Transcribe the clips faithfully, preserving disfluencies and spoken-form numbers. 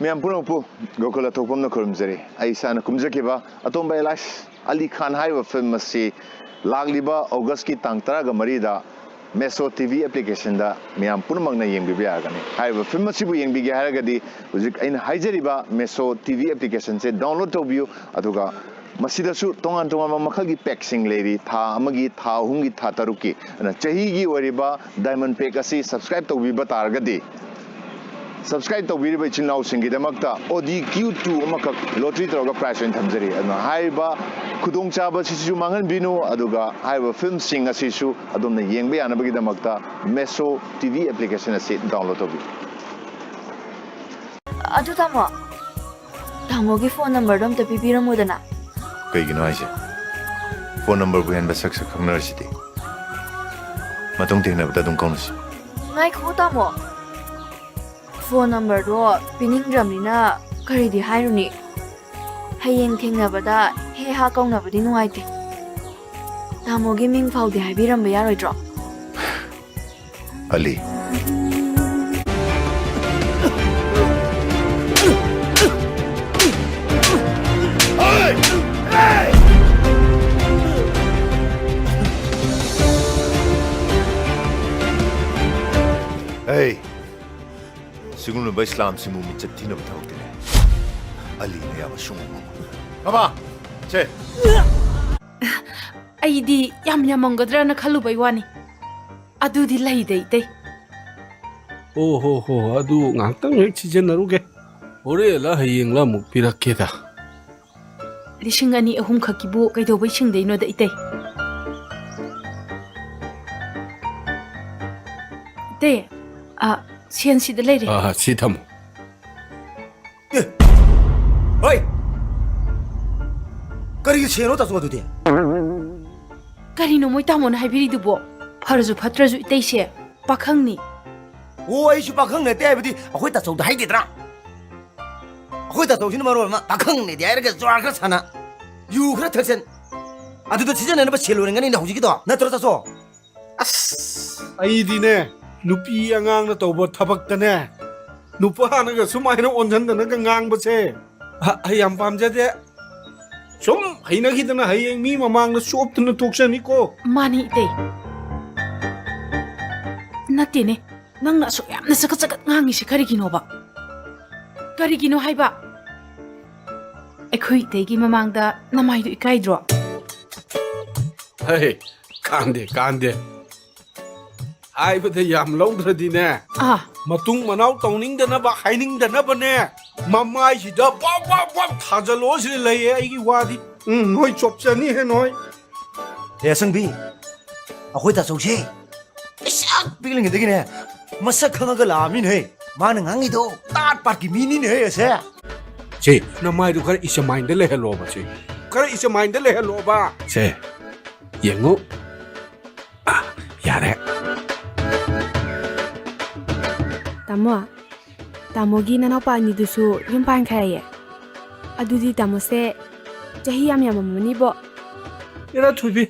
ꯃꯌꯥꯝ ꯄꯨꯝꯅꯃꯛꯄꯨ ꯒꯣꯀꯨꯜ ꯑꯊꯣꯛꯄꯝꯅ ꯈꯨꯔꯨꯝꯖꯔꯤ꯫ ꯑꯩ ꯏꯁꯥꯅ ꯀꯨꯝꯖꯈꯤꯕ ꯑꯇꯣꯝꯕ ꯑꯦꯂꯥꯏꯁ ꯑꯂꯤ ꯈꯥꯟ ꯍꯥꯏꯔꯤꯕ ꯐꯤꯂꯝ ꯑꯁꯤ ꯂꯥꯛꯂꯤꯕ ꯑꯣꯒꯁꯀꯤ ꯇꯥꯡ ꯇꯔꯥꯒ ꯃꯔꯤꯗ ꯃꯦꯁꯣ ꯇꯤ ꯚꯤ ꯑꯦꯄ꯭ꯂꯤꯀꯦꯁꯟꯗ ꯃꯤꯌꯥꯝ ꯄꯨꯝꯅꯃꯛꯅ ꯌꯦꯡꯕꯤꯕ ꯌꯥꯒꯅꯤ꯫ ꯍꯥꯏꯔꯤꯕ ꯐꯤꯂꯝ ꯑꯁꯤꯕꯨ ꯌꯦꯡꯕꯤꯒꯦ ꯍꯥꯏꯔꯒꯗꯤ ꯍꯧꯖꯤꯛ ꯑꯩꯅ ꯍꯥꯏꯖꯔꯤꯕ ꯃꯦꯁꯣ ꯇꯤ ꯚꯤ ꯑꯦꯄ꯭ꯂꯤꯀꯦꯁꯟꯁꯦ ꯗꯥꯎꯟꯂꯣꯗ ꯇꯧꯕꯤꯌꯨ, ꯑꯗꯨꯒ ꯃꯁꯤꯗꯁꯨ ꯇꯣꯉꯥꯟ ꯇꯣꯉꯥꯟꯕ ꯃꯈꯜꯒꯤ ꯄꯦꯛꯁꯤꯡ ꯂꯩꯔꯤ, ꯊꯥ ꯑꯃꯒꯤ, ꯊꯥ ꯑꯍꯨꯝꯒꯤ, ꯊꯥ ꯇꯔꯨꯛꯀꯤ꯫ ꯑꯗꯨꯅ ꯆꯍꯤꯒꯤ ꯑꯣꯏꯔꯤꯕ ꯗꯥꯏꯃꯟ ꯄꯦꯛ ꯑꯁꯤ ꯁꯕꯁꯀ꯭ꯔꯥꯏꯕ ꯇꯧꯕꯤꯕ ꯇꯥꯔꯒꯗꯤ, ꯁꯕꯁꯀ꯭ꯔꯥꯏꯕ ꯇꯧꯕꯤꯔꯤꯕ ꯏꯆꯤꯜ ꯏꯅꯥꯎꯁꯤꯡꯒꯤꯗꯃꯛꯇ ꯑꯣꯗꯤ ꯀ꯭ꯌꯨ ꯇꯨ ꯑꯃꯈꯛ ꯂꯣꯇ꯭ꯔꯤ ꯇꯧꯔꯒ ꯄ꯭ꯔꯥꯏꯖ ꯑꯣꯏꯅ ꯊꯝꯖꯔꯤ꯫ ꯑꯗꯨꯅ ꯍꯥꯏꯔꯤꯕ ꯈꯨꯗꯣꯡꯆꯥꯕ ꯑꯁꯤꯁꯨ ꯃꯥꯡꯍꯟꯕꯤꯅꯨ, ꯑꯗꯨꯒ ꯍꯥꯏꯔꯤꯕ ꯐꯤꯂꯝꯁꯤꯡ ꯑꯁꯤꯁꯨ ꯑꯗꯣꯝꯅ ꯌꯦꯡꯕ ꯌꯥꯅꯕꯒꯤꯗꯃꯛꯇ ꯃꯦꯁꯣ ꯇꯤ ꯚꯤ ꯑꯦꯄ꯭ꯂꯤꯀꯦꯁꯟ ꯑꯁꯤ ꯗꯥꯎꯟꯂꯣꯗ ꯇꯧꯕꯤꯌꯨ꯫ ꯑꯗꯨ ꯇꯥꯃꯣ, ꯇꯥꯃꯣꯒꯤ ꯐꯣꯟ ꯅꯝꯕꯔꯗꯣ ꯑꯝꯇ ꯄꯤꯕꯤꯔꯝꯃꯣꯗꯅ꯫ ꯀꯩꯒꯤꯅꯣ ꯍꯥꯏꯁꯦ? ꯐꯣꯟ ꯅꯝꯕꯔꯕꯨ ꯍꯦꯟꯕ ꯁꯛ ꯁꯛ ꯈꯪꯅꯔꯁꯤꯗꯤ꯫ ꯃꯇꯨꯡ ꯊꯦꯡꯅꯕꯗ ꯑꯗꯨꯝ ꯀꯧꯅꯁꯤ꯫ ꯉꯥꯏꯈꯣ ꯇꯥꯃꯣ, ꯐꯣꯟ ꯅꯝꯕꯔꯗꯣ ꯄꯤꯅꯤꯡꯗ꯭ꯔꯕꯅꯤꯅ ꯀꯔꯤꯗꯤ ꯍꯥꯏꯔꯨꯅꯤ꯫ ꯍꯌꯦꯡ ꯊꯦꯡꯅꯕꯗ ꯍꯦ ꯍꯥ ꯀꯧꯅꯕꯗꯤ ꯅꯨꯡꯉꯥꯏꯇꯦ꯫ ꯇꯥꯃꯣꯒꯤ ꯃꯤꯡ ꯐꯥꯎꯗꯤ ꯍꯥꯏꯕꯤꯔꯝꯕ ꯌꯥꯔꯣꯏꯗ꯭ꯔꯣ? ꯑꯂꯤ꯫ ꯍꯦ! ꯁꯤꯒꯨꯝꯂꯕ ꯏꯁꯂꯥꯝꯁꯤꯡꯕꯨ ꯃꯤꯡꯆꯠ ꯊꯤꯅꯕ ꯊꯕꯛꯇꯤꯅꯦ꯫ ꯑꯂꯤꯅ ꯌꯥꯕ ꯁꯨꯡꯉꯝ ꯉꯝꯃꯣꯏ꯫ ꯃꯃꯥ! ꯁꯦ! ꯑꯩꯗꯤ ꯌꯥꯝ ꯌꯥꯝꯃꯝꯒꯗ꯭ꯔꯅ ꯈꯜꯂꯨꯕꯩ ꯋꯥꯅꯤ꯫ ꯑꯗꯨꯗꯤ ꯂꯩꯗ, ꯏꯇꯩ꯫ ꯑꯣ ꯍꯣ ꯍꯣ, ꯑꯗꯨ ꯉꯥꯏꯍꯥꯛꯇꯪ ꯍꯦꯛ ꯁꯤꯖꯤꯟꯅꯔꯨꯒꯦ꯫ ꯍꯣꯔꯦꯟꯂ ꯍꯌꯦꯡꯂ ꯑꯃꯨꯛ ꯄꯤꯔꯛꯀꯦꯗ꯫ ꯂꯤꯁꯤꯡ ꯑꯅꯤ ꯑꯍꯨꯝ ꯈꯛꯀꯤꯕꯨ ꯀꯩꯗꯧꯕꯩ ꯁꯤꯡꯗꯣꯏꯅꯣꯗ, ꯏꯇꯩ? ꯏꯇꯩ, ꯑ, ꯁꯦꯟꯁꯤꯗ ꯂꯩꯔꯦ꯫ ꯑ, ꯁꯤ ꯊꯝꯃꯨ꯫ ꯑꯦ! ꯍꯣꯏ! ꯀꯔꯤꯒꯤ ꯁꯦꯟꯅꯣ ꯇꯥꯆꯧ ꯑꯗꯨꯗꯤ? ꯀꯔꯤꯅꯣ ꯃꯣꯏ ꯇꯥꯃꯣꯅ ꯍꯥꯏꯕꯤꯔꯤꯗꯨꯕꯣ? ꯐꯔꯁꯨ ꯐꯠꯇ꯭ꯔꯁꯨ ꯏꯇꯩꯁꯦ ꯄꯥꯈꯪꯅꯤ꯫ ꯑꯣ, ꯑꯩꯁꯨ ꯄꯥꯈꯪ ꯅꯠꯇꯦ ꯍꯥꯏꯕꯗꯤ ꯑꯩꯈꯣꯏ ꯇꯥꯆꯧꯗ ꯍꯥꯏꯗꯦꯗ꯭ꯔꯥ? ꯑꯩꯈꯣꯏ ꯇꯥꯆꯧꯁꯤꯅ ꯃꯔꯣꯜ ꯑꯃ ꯄꯥꯈꯪꯅꯦꯗꯤ ꯍꯥꯏꯔꯒ ꯖꯨꯋꯥꯔ ꯈꯔ ꯁꯥꯟꯅ, ꯌꯨ ꯈꯔ ꯊꯛꯆꯟ, ꯑꯗꯨꯗ ꯁꯤꯖꯤꯟꯅꯅꯕ ꯁꯦꯜ ꯑꯣꯏꯔꯝꯒꯅꯤꯅꯦ ꯍꯧꯖꯤꯛꯀꯤꯗꯣ, ꯅꯠꯇ꯭ꯔꯣ ꯇꯥꯆꯧ? ꯑꯁ! ꯑꯩꯗꯤꯅꯦ, ꯅꯨꯄꯤ ꯑꯉꯥꯡꯅ ꯇꯧꯕ ꯊꯕꯛꯇꯅꯦ, ꯅꯨꯄꯥꯅꯒ ꯁꯨꯃꯥꯏꯅ ꯑꯣꯟꯁꯤꯟꯗꯅꯒ ꯉꯥꯡꯕꯁꯦ꯫ ꯑ, ꯑꯩ ꯌꯥꯝ ꯄꯥꯝꯖꯗꯦ꯫ ꯁꯨꯝ ꯍꯩꯅꯈꯤꯗꯅ ꯍꯌꯦꯡ ꯃꯤ ꯃꯃꯥꯡꯗ ꯆꯣꯞꯇꯅ ꯇꯣꯛꯆꯅꯤꯀꯣ꯫ ꯃꯥꯅꯤ, ꯏꯇꯩ꯫ ꯅꯠꯇꯦꯅꯦ, ꯅꯪꯅ ꯑꯁꯨꯛ ꯌꯥꯝꯅ ꯆꯒꯠ ꯆꯒꯠ ꯉꯥꯡꯉꯤꯁꯤ ꯀꯔꯤꯒꯤꯅꯣꯕ? ꯀꯔꯤꯒꯤꯅꯣ ꯍꯥꯏꯕ? ꯑꯩꯈꯣꯏ ꯏꯇꯩꯒꯤ ꯃꯃꯥꯡꯗ ꯅꯃꯥꯏꯗꯨ ꯏꯀꯥꯏꯗ꯭ꯔꯣ? ꯍꯦ, ꯀꯥꯟꯗꯦ, ꯀꯥꯟꯗꯦ꯫ ꯍꯥꯏꯕꯗ ꯌꯥꯝ ꯂꯧꯗ꯭ꯔꯗꯤꯅꯦ꯫ ꯑꯥ꯫ ꯃꯇꯨꯡ ꯃꯅꯥꯎ ꯇꯧꯅꯤꯡꯗꯅꯕ, ꯍꯥꯏꯅꯤꯡꯗꯅꯕꯅꯦ꯫ ꯃꯃꯥꯏꯁꯤꯗ ꯄꯥꯎ ꯄꯥꯎ ꯄꯥꯎ ꯊꯥꯖꯜꯂꯣ ꯁꯤꯗ ꯂꯩꯌꯦ ꯑꯩꯒꯤ ꯋꯥꯗꯤ꯫ ꯎꯝ, ꯅꯣꯏ ꯆꯣꯞꯆꯅꯤ ꯍꯦ ꯅꯣꯏ꯫ ꯍꯦ ꯑꯁꯪꯕꯤ, ꯑꯩꯈꯣꯏ ꯇꯥꯆꯧꯁꯦ ꯄꯤꯁꯛ ꯄꯤꯛꯂꯤꯉꯩꯗꯒꯤꯅꯦ ꯃꯁꯛ ꯈꯪꯉꯒ ꯂꯥꯛꯑꯃꯤꯅꯦ꯫ ꯃꯥꯅ ꯉꯥꯡꯉꯤꯗꯣ ꯇꯥꯠ ꯄꯥꯠꯀꯤ ꯃꯤꯅꯤꯅꯦ ꯑꯁꯦ꯫ ꯁꯦ, ꯅꯃꯥꯏꯗꯣ ꯈꯔ ꯏꯆꯃꯥꯏꯟꯗ ꯂꯩꯍꯜꯂꯣꯕ ꯁꯦ꯫ ꯈꯔ ꯏꯆꯃꯥꯏꯟꯗ ꯂꯩꯍꯜꯂꯣꯕ꯫ ꯁꯦ, ꯌꯦꯡꯉꯨ꯫ ꯑ, ꯌꯥꯔꯦ꯫ ꯇꯥꯃꯣ, ꯇꯥꯃꯣꯒꯤ ꯅꯅꯥꯎꯄꯥ ꯑꯅꯤꯗꯨꯁꯨ ꯌꯨꯝ ꯄꯥꯟꯈ꯭ꯔꯦꯌꯦ꯫ ꯑꯗꯨꯗꯤ ꯇꯥꯃꯣꯁꯦ ꯆꯍꯤ ꯌꯥꯝ ꯌꯥꯝꯃꯝꯃꯅꯤꯕꯣ꯫ ꯑꯦꯔꯥ ꯊꯣꯏꯕꯤ,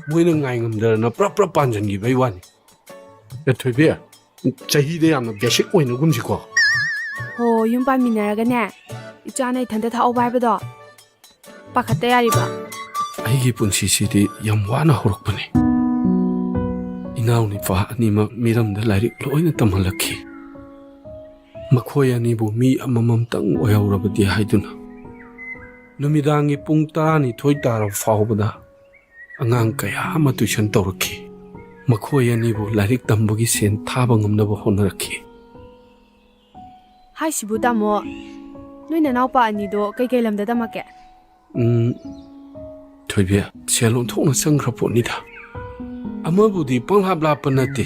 ꯃꯣꯏꯅ ꯉꯥꯏ ꯉꯝꯗꯗꯅ ꯄ꯭ꯔꯞ ꯄ꯭ꯔꯞ ꯄꯥꯟꯖꯟꯈꯤꯕꯩ ꯋꯥꯅꯤ꯫ ꯑꯦ ꯊꯣꯏꯕꯤ, ꯆꯍꯤꯗ ꯌꯥꯝꯅ ꯕꯦꯁꯤꯛ ꯑꯣꯏꯅꯒꯨꯝꯁꯤꯀꯣ꯫ ꯍꯣ, ꯌꯨꯝ ꯄꯥꯟꯃꯤꯟꯅꯔꯒꯅꯦ, ꯏꯆꯥꯅ ꯏꯊꯟꯇ ꯊꯥꯛꯍꯧꯕ ꯍꯥꯏꯕꯗꯣ ꯄꯥꯈꯠꯇ ꯌꯥꯔꯤꯕ꯫ ꯑꯩꯒꯤ ꯄꯨꯟꯁꯤꯁꯤꯗꯤ ꯌꯥꯝ ꯋꯥꯅ ꯍꯧꯔꯛꯄꯅꯤ꯫ ꯏꯅꯥꯎ ꯅꯨꯄꯥ ꯑꯅꯤꯃꯛ ꯃꯤꯔꯝꯗ ꯂꯥꯏꯔꯤꯛ ꯂꯣꯏꯅ ꯇꯝꯍꯜꯂꯛꯈꯤ꯫ ꯃꯈꯣꯏ ꯑꯅꯤꯕꯨ ꯃꯤ ꯑꯃꯃꯝꯇꯪ ꯑꯣꯏꯍꯧꯔꯕꯗꯤ ꯍꯥꯏꯗꯨꯅ ꯅꯨꯃꯤꯗꯥꯡꯒꯤ ꯄꯨꯡ ꯇꯔꯥꯅꯤꯊꯣꯏ ꯇꯥꯔꯕ ꯐꯥꯎꯕꯗ ꯑꯉꯥꯡ ꯀꯌꯥ ꯑꯃ ꯇꯨꯏꯁꯟ ꯇꯧꯔꯛꯈꯤ꯫ ꯃꯈꯣꯏ ꯑꯅꯤꯕꯨ ꯂꯥꯏꯔꯤꯛ ꯇꯝꯕꯒꯤ ꯁꯦꯟ ꯊꯥꯕ ꯉꯝꯅꯕ ꯍꯣꯠꯅꯔꯛꯈꯤ꯫ ꯍꯥꯏꯁꯤꯕꯨ ꯇꯥꯃꯣ, ꯅꯣꯏ ꯅꯅꯥꯎꯄꯥ ꯑꯅꯤꯗꯣ ꯀꯩꯀꯩ ꯂꯝꯗ ꯇꯝꯃꯛꯀꯦ? ꯎꯝ, ꯊꯣꯏꯕꯤ, ꯁꯦꯜ ꯑꯣꯟꯊꯣꯛꯅ ꯆꯪꯈ꯭ꯔ ꯄꯣꯠꯅꯤꯗ꯫ ꯑꯃꯕꯨꯗꯤ ꯄꯪꯂꯥꯞ ꯂꯥꯞꯄ ꯅꯠꯇꯦ,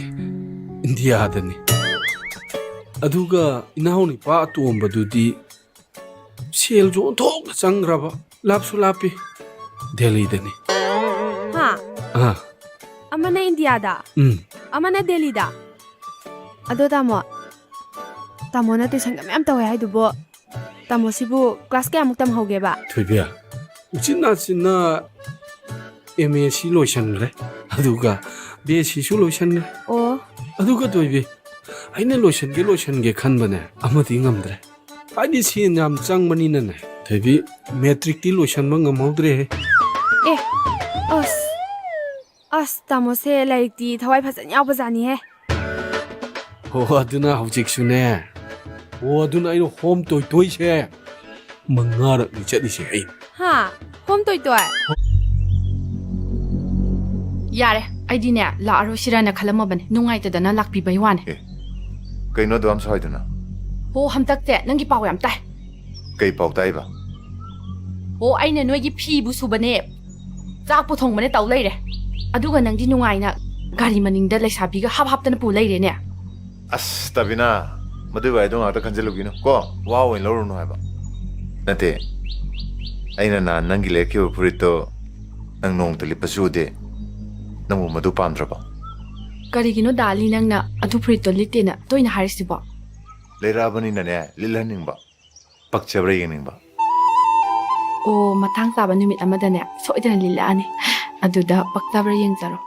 ꯏꯟꯗꯤꯌꯥꯗꯅꯤ꯫ ꯑꯗꯨꯒ ꯏꯅꯥꯎꯅꯨꯄꯥ ꯑꯇꯣꯝꯕꯗꯨꯗꯤ ꯁꯦꯜꯁꯨ ꯑꯣꯟꯊꯣꯛꯅ ꯆꯪꯈ꯭ꯔꯕ, ꯂꯥꯞꯁꯨ ꯂꯥꯞꯄꯤ, ꯗꯦꯜꯂꯤꯗꯅꯤ꯫ ꯍꯥ? ꯑꯥ꯫ ꯑꯃꯅ ꯏꯟꯗꯤꯌꯥꯗ? ꯎꯝ꯫ ꯑꯃꯅ ꯗꯦꯜꯂꯤꯗ? ꯑꯗꯣ ꯇꯥꯃꯣ, ꯇꯥꯃꯣꯅ ꯇꯨꯏꯁꯟꯒ ꯃꯌꯥꯝ ꯇꯧꯋꯦ ꯍꯥꯏꯗꯨꯕꯨ, ꯇꯥꯃꯣꯁꯤꯕꯨ ꯀ꯭ꯂꯥꯁ ꯀꯌꯥꯃꯨꯛ ꯇꯝꯍꯧꯒꯦꯕ? ꯊꯣꯏꯕꯤ, ꯎꯆꯤꯟ ꯅꯥꯆꯤꯟꯅ ꯑꯦꯝ ꯑꯦ ꯁꯤ ꯂꯣꯏꯁꯟꯈ꯭ꯔꯦ, ꯑꯗꯨꯒ ꯕꯤ ꯑꯦꯁ ꯁꯤꯁꯨ ꯂꯣꯏꯁꯟꯈ꯭ꯔꯦ꯫ ꯑꯣ꯫ ꯑꯗꯨꯒ ꯊꯣꯏꯕꯤ, ꯑꯩꯅ ꯂꯣꯏꯁꯟꯒꯦ ꯂꯣꯏꯁꯟꯒꯦ ꯈꯟꯕꯅꯦ, ꯑꯃꯗꯤ ꯉꯝꯗ꯭ꯔꯦ꯫ ꯍꯥꯏꯗꯤ ꯁꯦꯟ ꯌꯥꯝ ꯆꯪꯕꯅꯤꯅꯅꯦ꯫ ꯊꯣꯏꯕꯤ, ꯃꯦꯇ꯭ꯔꯤꯛꯇꯤ ꯂꯣꯏꯁꯟꯕ ꯉꯝꯍꯧꯗ꯭ꯔꯦꯍꯦ꯫ ꯑꯦ, ꯑꯁ, ꯑꯁ, ꯇꯥꯃꯣꯁꯦ ꯂꯥꯏꯔꯤꯛꯇꯤ ꯊꯋꯥꯏ ꯐꯖꯅ ꯌꯥꯎꯕꯖꯥꯠꯅꯤꯍꯦ꯫ ꯍꯣ, ꯑꯗꯨꯅ ꯍꯧꯖꯤꯛꯁꯨꯅꯦ꯫ ꯍꯣ, ꯑꯗꯨꯅ ꯑꯩꯅ ꯍꯣꯝ ꯇꯣꯏ ꯇꯣꯏꯁꯦ ꯃꯉꯥꯔꯛꯅꯤ ꯆꯠꯂꯤꯁꯦ ꯑꯩ꯫ ꯍꯥ? ꯍꯣꯝ ꯇꯣꯏ ꯇꯣꯏ? ꯌꯥꯔꯦ, ꯑꯩꯗꯤꯅꯦ ꯂꯥꯛꯑꯔꯣꯏꯁꯤꯔꯅ ꯈꯜꯂꯝꯃꯕꯅꯦ, ꯅꯨꯡꯉꯥꯏꯇꯗꯅ ꯂꯥꯛꯄꯤꯕꯩ ꯋꯥꯅꯦ꯫ ꯑꯦ, ꯀꯩꯅꯣ ꯑꯗꯨ ꯌꯥꯝ ꯁꯥꯎꯏꯗꯨꯅ? ꯍꯣ, ꯍꯟꯗꯛꯁꯦ ꯅꯪꯒꯤ ꯄꯥꯎ ꯌꯥꯝ ꯇꯥꯏ꯫ ꯀꯩ ꯄꯥꯎ ꯇꯥꯏꯕ? ꯍꯣ, ꯑꯩꯅ ꯅꯣꯏꯒꯤ ꯐꯤꯕꯨ ꯁꯨꯕꯅꯦ, ꯆꯥꯛꯄꯨ ꯊꯣꯡꯕꯅꯦ ꯇꯧ ꯂꯩꯔꯦ꯫ ꯑꯗꯨꯒ ꯅꯪꯗꯤ ꯅꯨꯡꯉꯥꯏꯅ ꯒꯥꯔꯤ ꯃꯅꯤꯡꯗ ꯂꯩꯁꯥꯕꯤꯒ ꯍꯥꯞ ꯍꯥꯞꯇꯅ ꯄꯨ ꯂꯩꯔꯦꯅꯦ꯫ ꯑꯁ, ꯇꯕꯤꯅꯥ, ꯃꯗꯨꯏ ꯋꯥꯍꯩꯗꯣ ꯉꯥꯛꯇ ꯈꯟꯖꯤꯜꯂꯨꯒꯤꯅꯨ ꯀꯣ, ꯋꯥ ꯑꯣꯏꯅ ꯂꯧꯔꯨꯅꯨ ꯍꯥꯏꯕ꯫ ꯅꯠꯇꯦ, ꯑꯩꯅ ꯅꯍꯥꯟ ꯅꯪꯒꯤ ꯂꯩꯔꯛꯈꯤꯕ ꯐꯨꯔꯤꯠꯇꯣ ꯅꯪ ꯅꯣꯡꯃꯇ ꯂꯤꯠꯄꯁꯨ ꯎꯗꯦ꯫ ꯅꯪꯕꯨ ꯃꯗꯨ ꯄꯥꯝꯗ꯭ꯔꯕꯣ? ꯀꯔꯤꯒꯤꯅꯣ ꯗꯥꯂꯤ, ꯅꯪꯅ ꯑꯗꯨ ꯐꯨꯔꯤꯠꯇꯣ ꯂꯤꯠꯇꯦꯅ ꯇꯣꯏꯅ ꯍꯥꯏꯔꯤꯁꯤꯕꯣ? ꯂꯩꯔꯛꯑꯕꯅꯤꯅꯅꯦ, ꯂꯤꯠꯍꯟꯅꯤꯡꯕ, ꯄꯛꯆꯕ꯭ꯔꯥ ꯌꯦꯡꯅꯤꯡꯕ꯫ ꯑꯣ, ꯃꯇꯥꯡ ꯆꯥꯕ ꯅꯨꯃꯤꯠ ꯑꯃꯗꯅꯦ ꯁꯣꯏꯗꯅ ꯂꯤꯠꯂꯛꯑꯅꯤ꯫ ꯑꯗꯨꯗ ꯄꯛꯆꯕ꯭ꯔꯥ ꯌꯦꯡꯖꯔꯣ꯫